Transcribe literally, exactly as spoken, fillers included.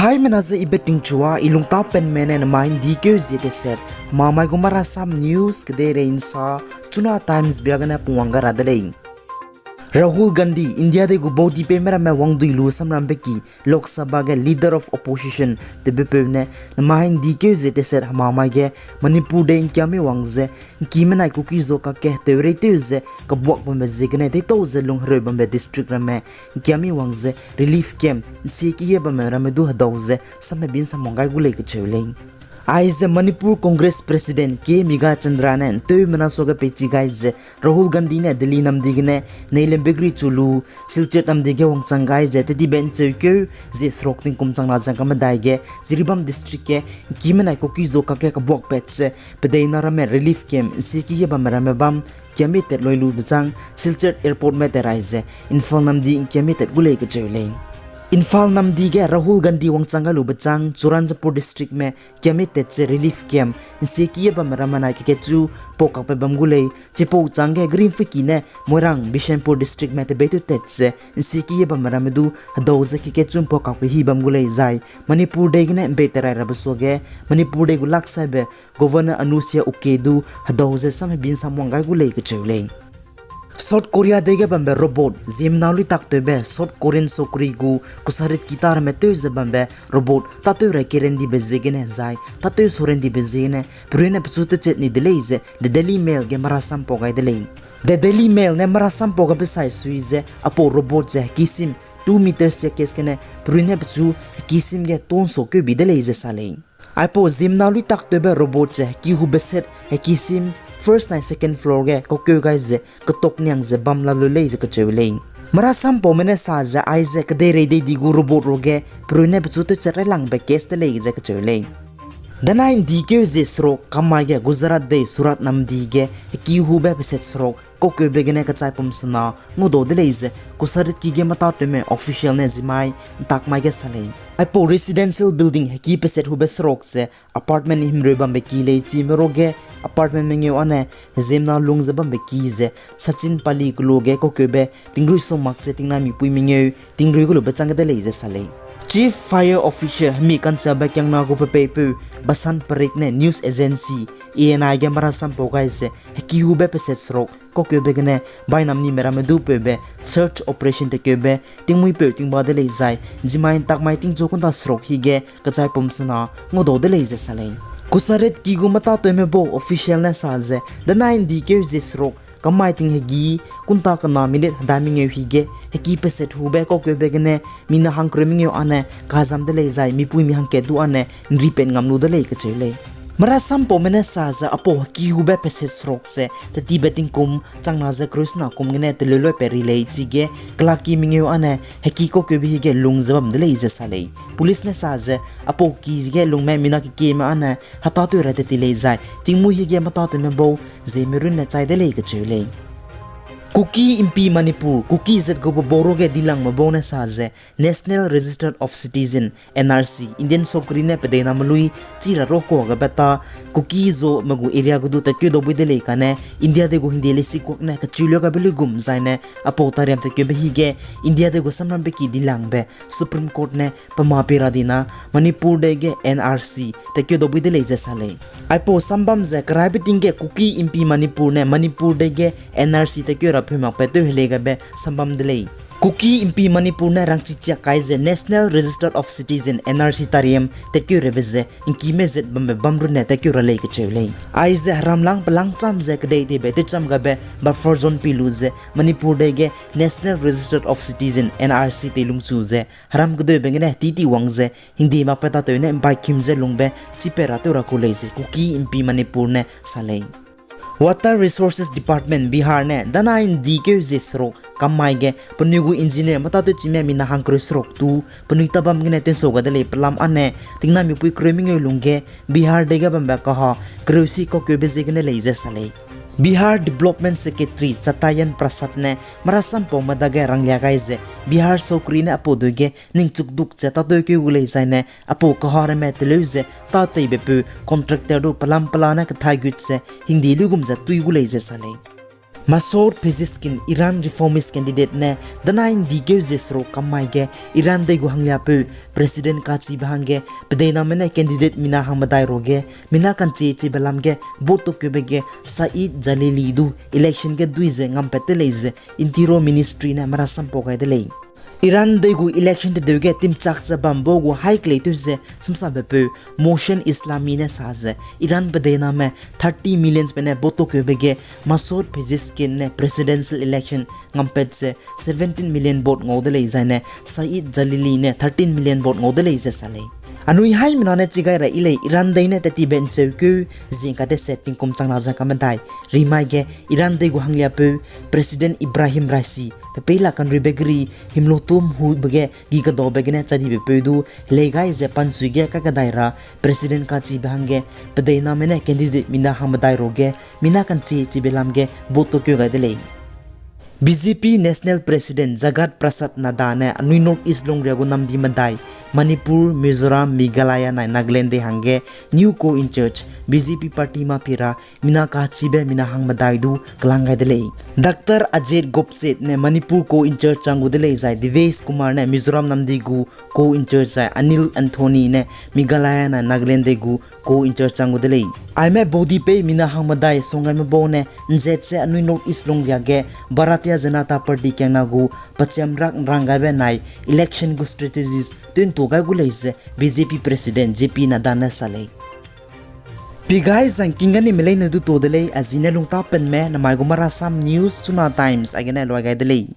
Haimena ze I Betingchua, I lungtâ penme ne nemai ’ndi keu zie teset, hemamai gu marasam news kedeirei ’nsa, Chuna Times bia gene pungwang gai ra de lei. Rahul Gandhi, India dei gu baudipeime ramme wangdui lu samrambe ki, Lok Sabha ge Leader of Opposition tewbepeu ne, nemai ’ndi keu zie teset hemamai ge, Manipur dei ’ngkiame wang ze, ’ngkime nai Kuki zo kakge tew reitew ze, kebuak bambe ziegene, deitau ze lung hereu bambe district ramme, ’ngkiame wang ze, relief camp, ’nsie ki ye bamme ramme du hedau ze, samhebi ’nsamwang gai gu lei kacheu lei. Aize Manipur Congress President K Meghachandra ne ’nteumena suage peichi gai ze, Rahul Gandhi ne Delhi namdi gene, Neilembe gri chu lu, Silchar namdi ge wangchang gai ze, tedibe ’ncheukeu, zie seruk tingkum changna zangka medai ge, Jiribam District ge, ’ngkime nai Kuki zo kakge kebuakpat ze, pedeina ramme relief camp, ’nsie ki ye bamme ramme bam, ’ngkiame tat loi lu bechâng, Silchar Airport me tat rai ze, Imphal namdi ’ngkiame tat gu lei kacheu lei. Imphal namdi ge Rahul Gandhi wangchang gai lu bechâng, Churachandpur District me, ’ngkiame tat ze relief camp, ’nsie ki ye bamme ramme nai kekechu, pau kakbe bam gu lei, chipau chângge Green Fiki ne, Moirang, Bishnupur District me tebei tew tat ze, ’nsie ki ye bamme ramme du, hedau ze kekechu ’mpau kakbe hi bam gu lei zai, Manipur dei gene ’mbei tat rai rabe suage, Manipur dei gu laksaibe, Governor Anusuiya Uikey du, hedau ze samhebi ’nsamwang gai gu lei kacheu lei. South Korea dei ge bambe robot, ziemmena luitak tewbe, South Korean sokri gu, kusarit ki ta ramme tew ze bambe, robot, tâtew rai kerendibe ziegene zai, tâtew sorendibe ziegene, perune pechu tewchat ni de lei ze, The Daily Mail ge marasam pau gai de lei. The Daily Mail ne marasam pau gabe sai sui ze, apau robot ze heki sim, two meters ya kes gene, perune pechu heki sim ge ton so keu bi de lei ze sa lei. Aipau ziemmena luitak tewbe robot ze heki hube set, heki sim, first nai second floor ge kaukeu gai ze, ketok niang ze bam la lu lei ze kacheu lei. Marasam paume ne sa ze aize kedeirei dei di gu robot ruage, perune pechu tewchat railangbe case de lei ze kacheu lei. Danai ’ndi keu zie seruk kamai ge Gujarat dei Surat namdi ge heki hube peset seruk kaukeube gene kechaipum sena ngudau de lei ze, kusarit ki ge metâtewme official ne zimai ’ntakmai ge sa lei. Aipau residential building heki peset hube seruk ze apartment himreu bambe ki lei chime ruage apartment mengeu âne ziemmena lung ze bambe ki ze Sachin Pali kelu ge kaukeube tingrui so mak ze tingna mipui mengeu tingrui gu lube chang de lei ze sa lei. Chief Fire Officer hemi kanchiabe kiangna gu pepeipeu Basant Parikh ne news agency A N I ge marasam pau gai ze heki hube peset seruk kaukeube gene bainam nime ramme du peube search operation tekeube tingmuipeu tingba de lei zai, zimai ’ntakmai tingchu kunta seruk hige kechaipum sena ngudau de lei ze sa lei. Kusarit ki gu metâtewme bau official ne sa ze, danai ’ndi keu zie seruk kamai ting hegi, kunta kena minute hedai mengeu hige, heki peset hube kaukeube gene, mina hangkereu mengeu âne kazam de lei zai, mipuimi hangkat du âne ’nripat ngam lu de lei kacheu lei. Marasam paume ne sa ze apau heki hube peset seruk ze, tetibe tingkum, changna ze kereu sena kum gene teleu loipat ri lei chige, kelaki mengeu âne heki kaukeube hige lung ze bam de lei ze sa lei. Police ne sa ze, apau ki ge lungme mina kekieme âne hetâtew ra teti lei zai, tingmuî hige metâtewme bau, ziemme runne chai de lei kacheu lei. Kuki ’mpi Manipur, Kuki zat gu pebau ruage dilangme bau ne sa ze, National Register of Citizen, N R C, Indian sokri ne pedeina melui, chi ra rokua gabe ta, Kuki zo me gu area ge du tatkeu dau bui de lei kane, India dei gu hingde leisikuak ne kacheu lua gabe luigum zaine, apau tariam tatkeube hige, India dei gu samrambe ki dilangbe, Supreme Court ne, pema pi ra dina, Manipur dei ge N R C, tatkeu dau bui de lei ze sa lei. Aipau sambam ze keraibe ting ge Kuki ’mpi Manipur ne Manipur dei ge N R C tatkeu ra pheu makbe tew helei gabe sambam de lei. Kuki ’mpi Manipur ne rangchi chiak kai ze National Register of Citizen, N R C tariam tatkeu rabe ze ’ngkime zat bambe bam runne tatkeu ra lei kacheu lei. Aize heramlang pelangcham ze kedei teibe tewcham gabe buffer zone pi lu ze Manipur dei ge National Register of Citizen, N R C teilungchu ze heram kedeube gene titi wang ze hingde makbe tatew ne ’mbai kim ze lungbe chipat ra tew ra ku lei ze Kuki ’mpi Manipur ne sa lei. Water Resources Department Bihar ne danai ’ndi keu zie seruk kammai ge penui gu engineer metâtew chime mina hangkereu seruk tu penui tabam gene tewnsau ga de lei pelam âne tingnamipui kereu mengeu lungge Bihar dei ge bambe kaha kereu si kaukeube ziegene lei ze sa lei. Bihar Development Secretary Chatayan Prasad ne merasampaume dage ranglia gai ze Bihar sokri ne apau dui ge ningchukduk ze tâtew keu gu lei zaine apau kaha ramme teleu ze tâteibepeu contractor du pelam pelane kathai gut ze hingde luigum ze tui gu lei ze sa lei. Masoud Pezeshkian, Iran reformist candidate ne danai ndikeu ze seruk kam mai ge Iran dei gu hangliapeu President kachibe hangge pedeiname ne candidate mina hangmedai ruage mina ka'nchie chibe lam ge vote tukeube ge Saeed Jalili du election ge dui ze ngampat de lei ze Interior Ministry ne marasam pau gai de lei. Iran dei gu election tedeu ge timchak ze bam bau gu haî keleitew ze samsabepeu Mohsen Eslami ne sa ze Iran pedeiname thirty millions pe ne vote tukeube ge Masoud Pezeshkian ne presidential election ngampat ze seventeen million vote ngau de lei zaine Saeed Jalili ne thirteen million vote ngau de lei ze sa lei. Anui haîmena ne chi gai ra yi lei Iran dei ne tetibe ncheukeu zing kadeset tingkum chang na ze kamedai rimai ge Iran dei gu hangliapeu President Ebrahim Raisi pe peila kanruibe geri himlotum hube ge gi kedaube gene chadibepeu du helei gai ze panchui ge kakadai ra President kachibe hangge pedeiname ne candidate mina hangmedai ruage mina ka'nchie chibe lam ge vote tukeu gai de lei. B J P National President Jagat Prasad Nadda ne anui North East lungria gu namdi medai Manipur, Mizoram, Meghalaya nai Nagaland dei hangge new co-in-charge B J P party mâ pi ra mina kachibe mina hangmedai du kelang gai de lei. Doctor Ajit Gopse ne Manipur co-in-charge chang gu de lei zai Devesh Kumar ne Mizoram namdi gu co-in-charge zai Anil Anthony ne Meghalaya nai Nagaland dei gu co-in-charge chang gu de lei. Aime body pei mina hangmedai songgaime bau ne nzet ze anui North East lungria ge Bharatiya Janata Party kiangna gu pachiam rak nrang gaibe nai election gu strategies tew'ntu gai gu lei ze B J P President J P Nadda ne sa lei. Pi gai zangking gani me leine du to de lei, a zine lungtapenme namai gu marasam news Chuna Times aigene luai gai de lei.